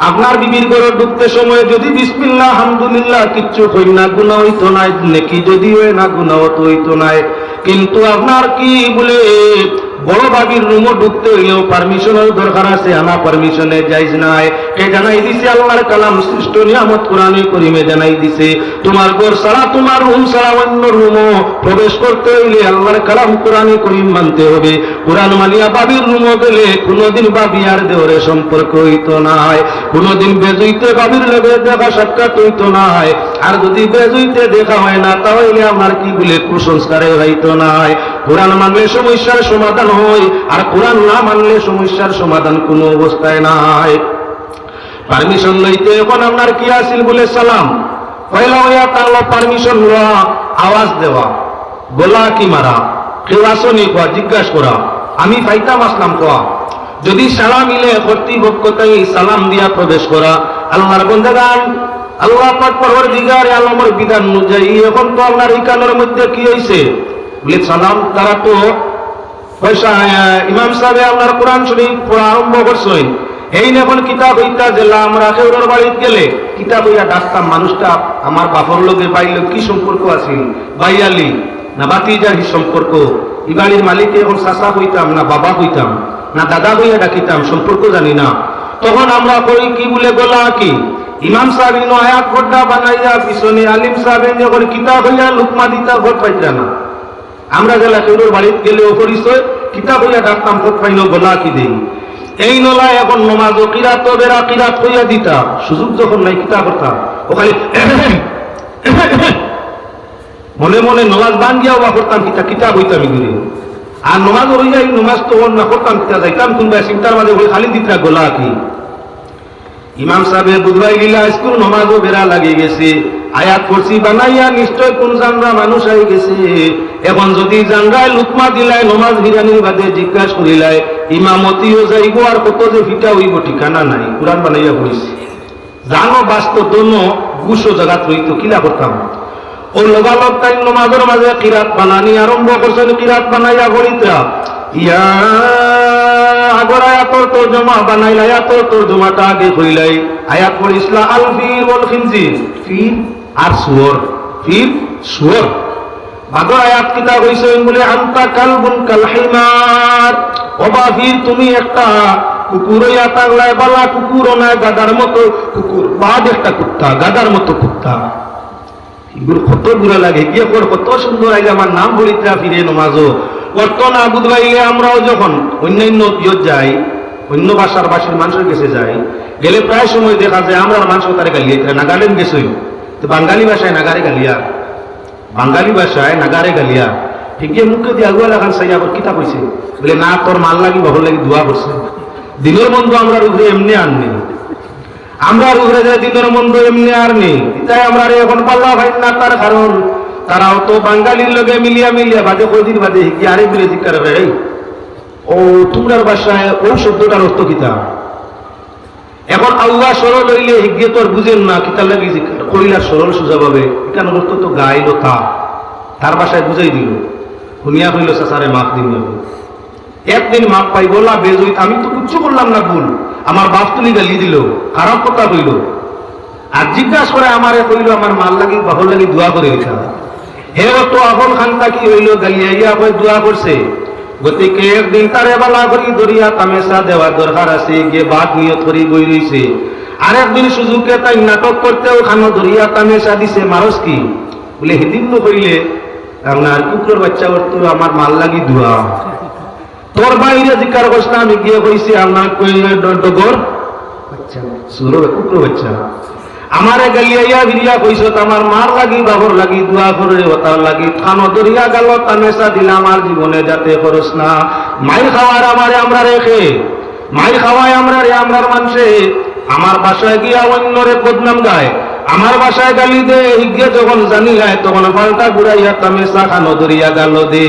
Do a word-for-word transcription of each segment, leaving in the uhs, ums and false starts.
আপনার বিবির ঘরো ঢুকতে সময় যদি বিসমিল্লাহ, আলহামদুলিল্লাহ কিচ্ছু কইন না, গুনা অইতো নায়, নেকি যদি অয় না, গুনা অত অইতো নায়। কিন্তু আপনার কি বলে বড় ভাবির রুমো ঢুকতে অইলেও পারমিশনর দরকার আছে, আনা পারমিশনে জায়েজ নায়। কে জানাই দিছে? আল্লাহর কালাম, সৃষ্ট নিয়ামত কোরআনে করিমে জানাই দিছে, তুমার ঘর ছাড়া, তুমার রুম ছাড়া অন্য রুমো প্রবেশ করতে অইলে আল্লাহর কালাম কোরআনে করিম মানতে হবে। কোরআন মানিয়া ভাবির রুমো গেলে কুনুদিন ভাবি আর দেওরে সম্পর্ক অইতো নায়, কুনুদিন বেজুইতে ভাবির লগে দেখা সাক্ষাৎ অইতো নায়। আর যদি বেজুইতে দেখা অয় না, তা অইলে আপনার কি বলে কুসংস্কারে অইতো নায়। কোরআন মানলে সমস্যার সমাধান অয়, আর কোরআন না মানলে সমস্যার সমাধান কুনু অবস্থায় নায়। পারমিশন লইতে অখন আপনার কি আছিল বলে সালাম, পয়লা অইয়া তাইলে পারমিশন লওয়া, আওয়াজ দেওয়া, গলা কি মারা, কেউ আছো নি কওয়া, জিজ্ঞাস করা, আমি পাইতাম আছলাম কওয়া। যদি সাড়া মিলে কর্তৃপক্ষ তাইন সালাম দিয়া প্রবেশ করা। আল্লাহর বন্দেগান, আল্লাহ পাক পরওয়ারদিগারে আলমর বিধান অনুযায়ী অখন তো আপনার ইখানর মধ্যে কি অইছে? বলে সালাম, তারা তো পয়সা, আহ, ইমাম সাবে আপনার কোরআন শরীফ পড়া আরম্ভ করছইন। এইন অখন কিতা কইতা যেলা আমরা কেউরর বাড়িত গেলে কিতা কইয়া ডাকতাম, মানুষটা আমার বাপর লগে, ভাইর লগে কি সম্পর্ক আছিল, ভাইয়ালি না ভাতিজার কি সম্পর্ক, ই বাড়ির মালিকরে অখন চাচা কইতাম না বাবা কইতাম না দাদা কইয়া ডাকিতাম, সম্পর্ক জানি না। তখন আমরা কই কি বলে গলা কি? ইমাম সাবে ইনো আয়াত পড়রা বানাইয়া পিছনে আলিম সাবে অখন কিতা কইয়া লুকমা দিতা, ঘর পাইতা না। আমরা যেলা কেউরর বাড়িত গেলে অপরিচয়, কিতা কইয়া ডাকতাম, পথ পাইন, গলা কি দেই। এইন অলা অখন নমাজো কিরাত বেড়া কিরাত কইয়া দিতা, সুযোগ যখন নাই কিতা করতাম, ও খালি মনে মনে নমাজ ভাঙ্গিয়া ওবা করতাম কিতা, কিতা কইতাম ইগুরে। আর নমাজ অইয়া নমাজ তো অর না করতাম কিতা, যাইতাম কুনবায় চিন্তার মাঝে অই খালি দিতরা গলা কি। ইমাম সাবে বুঝবায় গিলা স্কুল নমাজো বেড়া লাগি গেছে, আয়াত পড়ছি বানাইয়া নিশ্চয় কুন জানরা মানুষ আই গেছে। অখন যদি জানরায় লুকমা দিলায় নমাজ ফিরানির বাদে জিজ্ঞাস করিলায়, ইমামতিও যাইবো আর কত যে ফিটা অইবো ঠিকানা নাই। কোরআন বানাইয়া পড়ছি, জানো বাঁচতো দোনো গুছো জাগাত রইতো, কিলা করতাম? ও লগালগ তাইন নমাজর মাঝে কিরাত বানানি আরম্ভ করছইন, কিরাত বানাইয়া পড়িতরা। ইয়া, আগর আয়াতর তর্জমা বানাইলা, আয়াতর তর্জমাটা আগে কইলাই। আয়াত পড়িছলা, আল ফির ওয়াল খিনজির, ফির আর শুয়োর, ফির শুয়োর। বাদর আয়াত কিতা কইছইন বলে, আনতা কালবুন কাল হিমার। ওবা ফির, তুমি একটা কুকুর অইয়া থাকলায়, বালা কুকুরও নায়, গাধার মতো কুকুর, বাদ একটা কুত্তা, গাধার মতো কুত্তা। ইগুর কত বুরা লাগে, গিয়া কর কত সুন্দর আইজ আমার নাম পড়িতরা ফিরে নমাজো। অর্থ না বুঝবাইলে আমরাও যখন অন্যান্য ইয়ত যাই, অন্য ভাষার ভাষীর মানুষর গেছে যাই, গেলে প্রায় সময় দেখা যায় আমরার মানুষ তারে গালিয়াইতরা, নাগাল্যান্ড গেছইন, তো বাঙালি ভাষায় নাগারে গালিয়ার, বাঙালি ভাষায় নাগারে গালিয়ার। হিগিয়ে মুখেদি আগুয়া লাখান চাইয়া আবার কিতা কইছে? বলে, না, তোর মার লাগি বাপর লাগি দোয়া করছে। দিনর মন্দ আমরার উপরে এমনে আর নি। আমরার উপরে যে দিনর মন্দ এমনে আর নি। ইতায় আমরারে অখন পাল্লা পাইন না, তার কারণ তারাও তো বাঙালির লগে মিলিয়া মিলিয়া বাদে কয়দিন বাদে হিগিয়ে আরেকগুরে জিকার করে, এই, ও তুমরার ভাষায় ও শব্দটার অর্থ কিতা? অখন আউয়া সরল অইলে হিগিয়ে তো আর বুঝের না, কিতার লাগি জিকার করিলার সরল সুজাভাবে, ইখান অর্থ তো গাইল তা, তার ভাষায় বুঝাই দিল, হুনিয়া কইল, চাচারে মাফ দিন। একদিন মাফ পাইবো না, বেজুইত, আমি তো কিচ্ছু করলাম না ভুল, আমার বাপ তুলি গালি দিল, খারাপ কথা কইল, আর জিজ্ঞাস করে আমারে কইল, আমার মার লাগি, বাপর লাগি দোয়া করে এটা। হে অত আফল খান্তা কি অইল, গালিয়াইয়া কয় দোয়া করছে। গতিকে একদিন তারে বালা করি ধরিয়া তামেশা দেওয়া দরকার আছে, গিয়ে বাদ নিয়ত করি বই রইছে। আরেকদিন সুযোগে তাই নাটক করতেও খানো ধরিয়া তামেশা দিছে, মারস কি? বলে, হিদিন নু কইলে, আপনার কুকুরর বাচ্চা অর্থ আমার মার লাগি দোয়া। তোর বাইরে জিকার করছ না, আমি গিয়ে কইছি, আপনার কইলে ড-, ডগর বাচ্চা, শুয়োর, কুকুরর বাচ্চা। আমারে গালিয়াইয়া ফিরিয়া কইছত, আমার মার লাগি, বাপর লাগি দোয়া করে, ওতার লাগি খানো ধরিয়া গালো তামেশা দিলাম, আর জীবনে যাতে করস না। মাইর খাওয়ার আমারে, আমরারে খে, মাইর খাওয়ায় আমরারে, আমরার মানষে, আমার ভাষায় গিয়া অন্যরে বদনাম গায়, আমার ভাষায় গালি দে, হিগিয়ে যখন জানিলায়, তখন পাল্টা ঘুরাইয়া তামেশা খানো ধরিয়া গালো দে।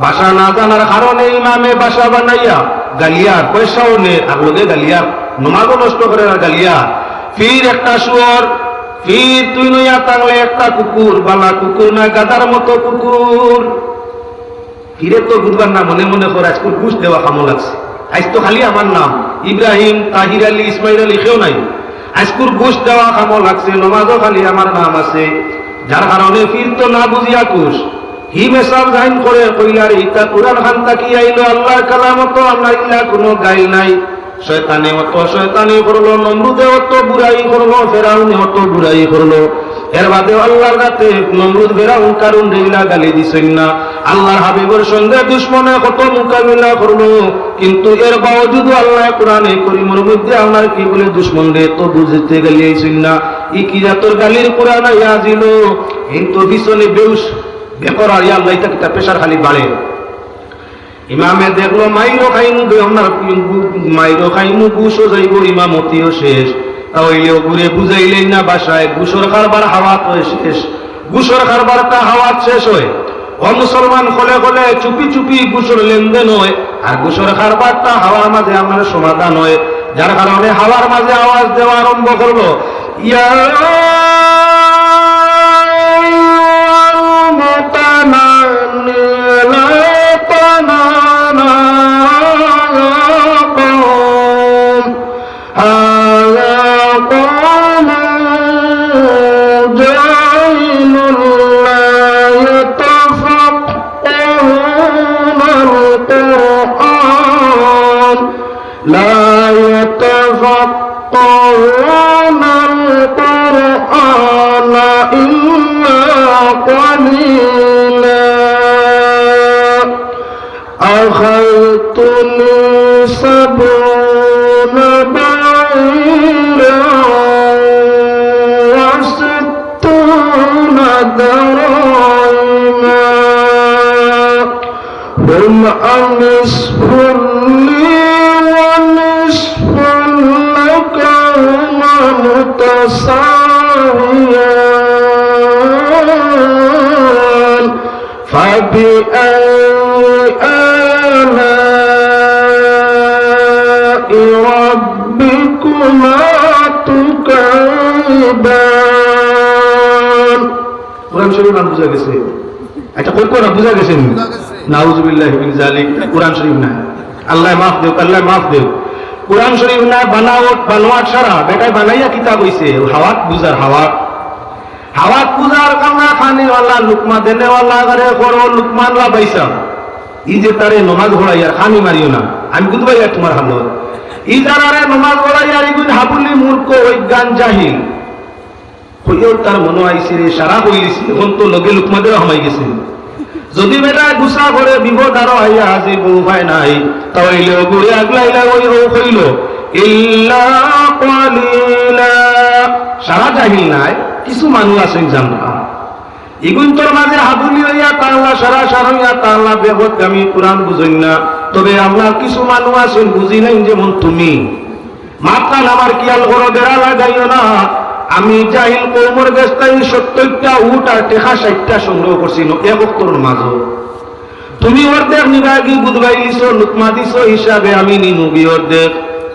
ভাষা না জানার কারণে ইমামে ভাষা বানাইয়া গালিয়ার, পয়সাও নে আর লগে গালিয়ার, নমাজও নষ্ট করে আর গালিয়ার। ফির একটা শুয়োর, ফির তুই নইয়া থাকলে একটা কুকুর, বালা কুকুর না, গাধার মতো কুকুর। ফিরে তো বুঝবার না, মনে মনে কর, আইজ কুর ঘুষ দেওয়া খামো লাগছে, আইজ তো খালি আমার নাম। ইব্রাহিম, তাহির আলী, ইসমাইল আলী কেউ নাই। আইজকুর ঘুষ দেওয়া কামো লাগছে, নমাজও খালি আমার নাম আছে। যার কারণে পীর তো না বুঝিয়া খুশ। হি মেসাব জাইন করে কইলার, ইতা কুরআন খান থাকি আইলো, আল্লাহর কালামো তো আপনার ইলা কুনু গাইল নাই। শয়তানে অত শয়তানি করলো, নমরুদে অত বুরাই করলো, ফেরাউনে অত বুরাই করলো। এর বাদে আল্লাহর কাছে নমরুদ, ফেরাউন, কারুনরে ইলা গালি দিছইন না। আল্লাহর হাবিবর সঙ্গে দুশমনে কত মোকাবিলা করলো, কিন্তু এর বাওজুদও আল্লাহ কোরআনে করিমর মধ্যে আপনার কি বলে দুশমনরে তো বুঝতে গালি আইছইন না। ই কি জাতর গালির কোরআন আইয়া আজিল, কিন্তু পিছনে বেউস বেকরার ইয়া আল্লাহ ইতা কিতা প্রেশার খালি বাড়ে। ইমামে দেখলো মাইরও খাইমু বে, আপনার মাইরও খাইমু, ঘুষও যাইবো, ইমামতিও শেষ। তা অইলেও ঘুরে বুঝাইলেন না ভাষায়, ঘুষর কারবার হাওয়াত অয় শেষ। ঘুষর কারবারটা হাওয়াত শেষ অয়। ও মুসলমান, খলে খলে চুপি চুপি ঘুষর লেনদেন অয়, আর ঘুষর কারবারটা হাওয়ার মাঝে আমার সমাধান অয়, যার কারণে হাওয়ার মাঝে আওয়াজ দেওয়া আরম্ভ করলো, ইয়া جاهل لا يتفقهون القرآن، لا يتفقهون القرآن إلا قليلا. أخذت لي سبعون بعيرا وستون دراهما، قل أنصف لي ونصف لك هما متساويان، فبأي آلاء ربكما تكذبان. কোরআন শরীফ না বুঝা গেছে? আচ্ছা, কই কোরআন বুঝা গেছে নি? নাউজুবিল্লাহি মিন জালিক, কোরআন শরীফ না। আল্লাহ মাফ দেউক, আল্লাহ মাফ দেউক। কোরআন শরীফ না, বানাওয়াট, বানোয়াট সারা, বেটায় বানাইয়া কিতাব অইছে, হাওয়াত বুঝার, হাওয়াত। হাওয়াত বুঝার কামনা খানিওয়ালা, লুকমা দেনেওয়ালা, আরে করো লুকমান লা বাইসা। ই যে তারে নমাজ পড়াইয়ার খানি মারিও না, আমি বুঝবাই আর তোমার হালত। ই যারারে নমাজ পড়াইয়ার ইগুন হাবুলি মূর্খ, অজ্ঞান, জাহিল। কইও তার মনো আইছে রে, সারা কইলিছি, এখন তো লগে লুকমাদেরও হামাই গেছে। যদি বেটা গুসা করে বিপদ আরো আইয়া আজি বউ পায় নাই, তাহলে ও ঘুরে আগলাইলা ওই ও কইল, ইল্লা কালিলা। সারা জাহিল নাই, কিছু মানুষ আছেন জানরা। ইগুন্তর মাঝে হাবুলি হইয়া তাল্লা সারা সারা হইয়া তাল্লা বেগত আমি কোরআন বুঝইন না। তবে আপনার কিছু মানুষ আছেন বুঝি নাই, যেমন তুমি। মাতখান আমার খিয়াল করো, বেড়া লাগাইও না। আমি জাহিল কওমর গেছ থাকি সত্তইরটা উট আর টেকা ষাইটটা সংগ্রহ করছি ন-, এক অক্তর নমাজো। তুমি অর্ধেক নিবাগি বুধবাই দিছো, লুকমা দিছো হিসাবে আমি নিমুগি অর্ধেক।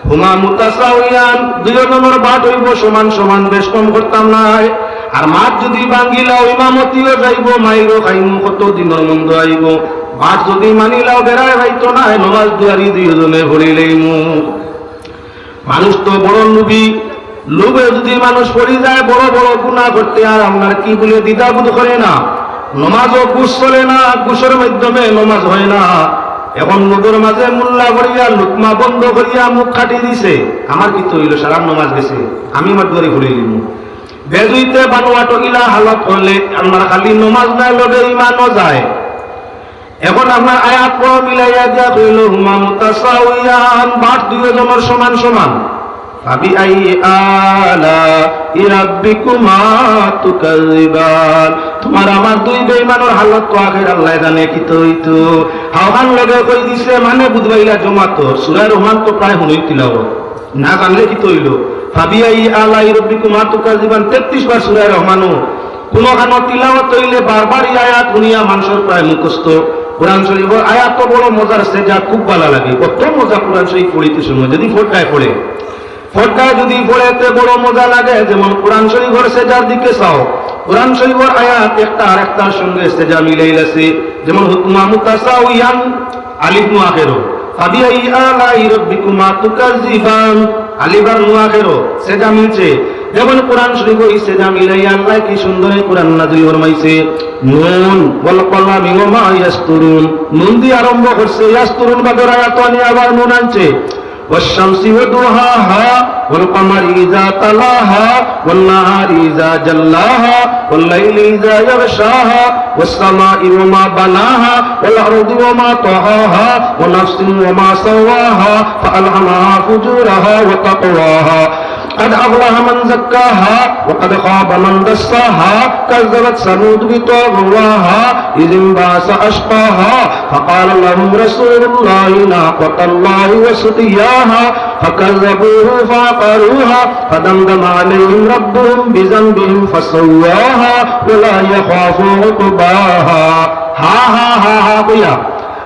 হুমা মুতাসাউয়ান, দুইও জনর বাট অইবো সমান সমান, বেশ কম করতাম নায়। আর মাত যদি ভাঙ্গিলাও, ইমামতিও যাইবো, মাইরও খাইমু, কত দিনর মন্দ আইবো। বাট যদি মানিলাও, বেড়ায় পাইতো নায়, নমাজ দুয়ারি দুইও জনে পড়িলাইমু। মানুষ তো বড় লোভী, লোভে যদি মানুষ পড়ি যায়, বড় বড় গুনাহ করতে আর আপনার কি বলে দ্বিধাবোধ করে না। নমাজও ঘুষ চলে না, ঘুষের মাধ্যমে নমাজ হয় না। এখন লোভর মাঝে মোল্লা করিয়া, লুকমা বন্ধ করিয়া মুখ কাটি দিছে। আমার কিতা অইলো? সারা নমাজ গেছে, আমি আমার দুয়ারি পড়িলিমু। বেজুইতে বানোয়াট ইলা হালত হলে আপনার খালি নমাজ নায়, লগে ইমানও যায়। এখন আপনার আয়াত পড়া মিলাইয়া দিয়া কইল, হুমা মুতাসাউয়ান, বাট দুইও জনর সমান সমান। ফাবিআইয়ি আলাই রাব্বিকুমা তুকাযযিবান। তোমার আমার দুই বেঈমানর হালত তো আখের আল্লায় জানে কিতা অইতো। হাওহান লগে কই দিছে, মানে বুধবাইলা জমাত, সূরা রহমান তো প্রায় হুনই তিলাওয়াত। না জানলে কিতা অইলো? ফাবিআইয়ি আলাই রাব্বিকুমা তুকাযযিবান, তেত্রিশ বার সূরা রহমানও। কুনুখানো তিলাওয়াত অইলে বারবার ই আয়াত হুনিয়া মানষর প্রায় মুখস্থ। কোরআন শরীফর আয়াত তো বড় মজার, সেজা খুব ভালা লাগে। কত মজা কোরআন শরীফ পড়িতে সময় যদি ফোরকায় পড়ে। ফোরকায় যদি পড়ে তে বড় মজা লাগে, যেমন কোরআন শরীফর সেজার দিকে চাও। কোরআন শরীফর আয়াত একটা আরেকটার সঙ্গে সেজা মিলাইল আছে। যেমন হুমা মুতাসাউয়ান, আলিফ নু আখেরো। فبأي آلاء ربكما تكذبان। আলিফ আর নূন আখেরো সেজদা মিলছে। দেখইন কোরআন শরীফো ই সেজদা মিলাইয়া আল্লায় কি সুন্দর ই কোরআন নাজিল ফরমাইছে। নুন ওয়াল কলামি ওয়া মা ইয়াসতুরুন। নুন দি আরম্ভ করছে, ইয়াসতুরুন বাদর আয়াতো আনি আবার নুন আনছে। والشمس وضحاها والقمر إذا تلاها والنهار إذا جلاها والليل إذا يغشاها والسماء وما بناها والأرض وما طحاها ونفس وما سواها فألهمها فجورها وتقواها قد أفلح من زكاها وقد خاب من دساها كذبت ثمود بطغواها إذ انبعث أشقاها فقال لهم رسول الله ناقة الله وسقياها فكذبوه فعقروها فدمدم عليهم ربهم بذنبهم فسواها ولا يخاف عقباها। হা হা হা হা কইয়া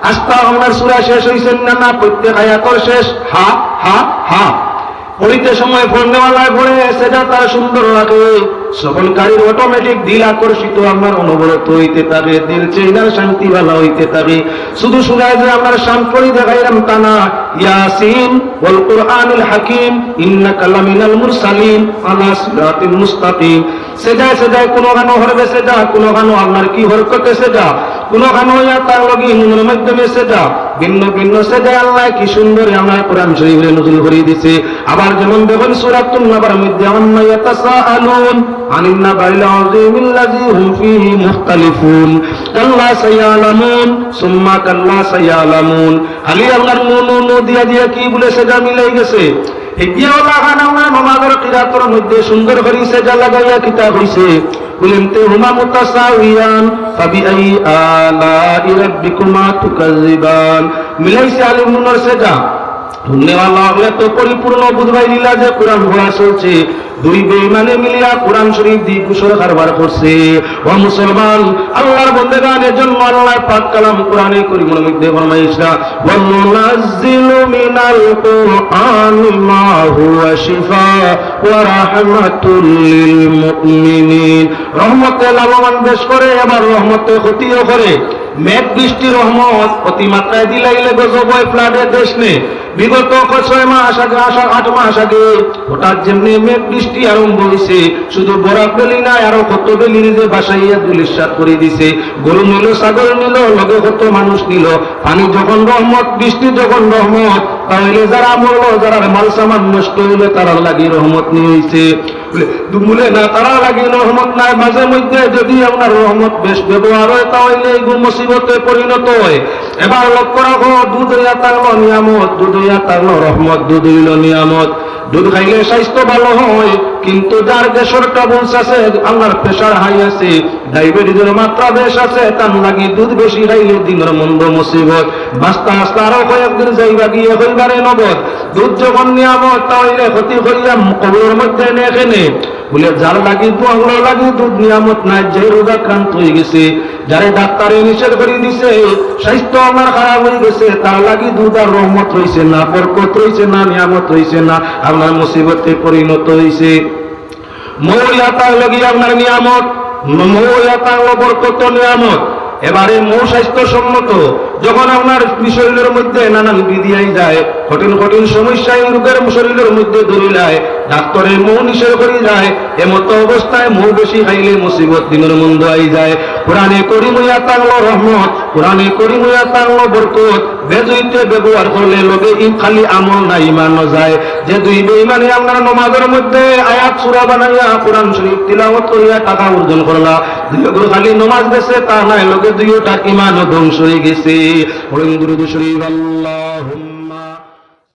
আস্তা আপনার সূরা শেষ অইছে না? না, প্রত্যেক আয়াতর শেষ হা হা হা। পড়িতে সময় পড়নেওয়ালায় পড়ে, সেজদা তার সুন্দর লাগে, শ্রবণকারীর অটোমেটিক দিল আকর্ষিত, আপনার অনবরত অইতে থাকে, দিল চেইনার শান্তি বালা অইতে থাকে। শুধু শুনায় যে আপনার শাম পড়ি দেখাইলাম তা না, ইয়াসিন ওয়াল কুরআনিল হাকিম ইন্নাকা লামিনাল মুরসালিন আলা সিরাতিল মুস্তাকিম। সেজদায় সেজদায় কুনুখানো হরফে সেজদা, কুনুখানো আপনার কি হরকতে সেজদা, কুনুখানো ইয়া তার লগে নুনের মাধ্যমে সেজদা, ভিন্ন ভিন্ন সেজদায় আল্লায় কি সুন্দর আপনার কোরআন শরীফরে নজুল করি দিছে। আবার যেমন দেখইন সূরাতুন নাবার মধ্যে আম্মা ইয়াতাসাআলুন আনিন নাবাইল আযীমিল্লাযী হুম ফীহি মুখতালিফুন, কাল্লা সায়ালামুন, সুম্মা কাল্লা সায়ালামুন। খালি আপনার নু নু নু দিয়া দিয়া কি বলে সেজদা মিলাই গেছে। হিগিয়া ওলা খান আমরা নমাজর কিরাতর মধ্যে সুন্দর করি সেজদা লাগাইয়া কিতা কইছে, বলেন, "তে হুমা মুতাসাউয়ান, ফাবিআই আলাই রাব্বিকুমা তুকাজ্জিবান।" মিলাইছে আলিম নুনর সেজদা। হুননেওয়ালা অকলে তো পরিপূর্ণ বুঝবাই দিলা যে কোরআন পড়া চলছে। দুই বেঈমানে মিলিয়া কোরআন শরীফ দি ঘুষর কারবার করছে। ও মুসলমান, আল্লাহর বন্দেগান, এজন্য আল্লাহ পাক কালাম কোরআনে করিমর মধ্যে ফরমাইছলা, "ওয়া নুনাজ্জিলু মিনাল কুরআনি মা হুয়া শিফা ওয়া রাহমাতুল লিল মুমিনিন।" রহমতে লাভবান বেশ করে, আবার রহমতে ক্ষতিও করে। মেঘ বৃষ্টি রহমত অতিমাত্রায় দিলাইলে গজব হয়, ফ্লাডের দেশ নেই। বিগত ক-, ছয় মাস আগে, আষাঢ় আট মাস আগে হঠাৎ যেমনি মেঘ বৃষ্টি আরম্ভ হইছে, শুধু বরাক ভ্যালি নাই, আরো কত ভ্যালির যে ভাসাইয়া ধুলিস্যাৎ করি দিছে, গরু নিল, ছাগল নিল, লগে কত মানুষ নিল। পানি যখন রহমত, বৃষ্টি যখন রহমত, তাহলে যারা মরলো, যারার মাল সামান নষ্ট হইলো, তারার লাগি রহমত নিয়ে হইছে। বলে, দুমুলে না, তারার লাগি রহমত নাই। মাঝে মধ্যে যদি আপনার রহমত বেশ ব্যবহার হয়, তাহলে এইগু মুসিবতে পরিণত হয়। এবার লক্ষ্য রাখো, দুধ হইয়া থাকলো নিয়ামত, দুধ হইয়া থাকলো রহমত, দুধ হইল নিয়ামত। দুধ খাইলে স্বাস্থ্য ভালো হয়, কিন্তু যার গ্যাসর ট্রাবলস আছে, আপনার প্রেশার হাই আছে, ডায়াবেটিসের মাত্রা বেশ আছে, তার লাগি দুধ বেশি খাইলে দিনর মন্দ মুসিবত। বাস্তা আস্তা আরো কয়েকদিন যাইবা গিয়ে হইবারে নগদ। দুধ যখন নিয়ামত, তাহলে ক্ষতি করিয়া কবরের মধ্যে এনে এখানে। বলে, যার লাগি দু-, আল্লাহর লাগি দুধ নিয়ামত নাই, যে রোগাক্রান্ত হয়ে গেছে, যারে ডাক্তারে নিষেধ করে দিছে, স্বাস্থ্য আমার খারাপ হয়ে গেছে, তার লাগি দুধ আর রহমত রইছে না, বরকত রইছে না, নিয়ামত রইছে না, আপনার মুসিবতে পরিণত হইছে। মৌ ইয়া তার লাগি আপনার নিয়ামত, মৌ ইয়া তার বরকত নিয়ামত। এবারে মৌ স্বাস্থ্যসম্মত, যখন আপনার শরীরের মধ্যে নানান বিধি আই যায়, কঠিন কঠিন সমস্যা এই রোগের শরীরের মধ্যে ধরিলায়, ডাক্তারে মৌ নিষেধ করি যায়, এমতো অবস্থায় মৌ বেশি খাইলে মুসিবত দিনর মন্দ আই যায়। কোরআনে করিম ইয়া তার রহমত, কোরআনে করিম ইয়া তার বরকত, বেজুইতে ব্যবহার করলে লগে ই খালি আমল না, ইমানও যায়। যে দুই বেঈমানে আপনার নমাজের মধ্যে আয়াত সূরা বানাইয়া কোরআন শরীফ তিলাওয়াত করিয়া টাকা অর্জন করলা, দুই অগুর খালি নমাজ গেছে, তা নাই, লগে দুইওটার ইমানও ধ্বংস হয়ে গেছে। পড়ুন দুরূদ শরীফ, আল্লাহুম্মা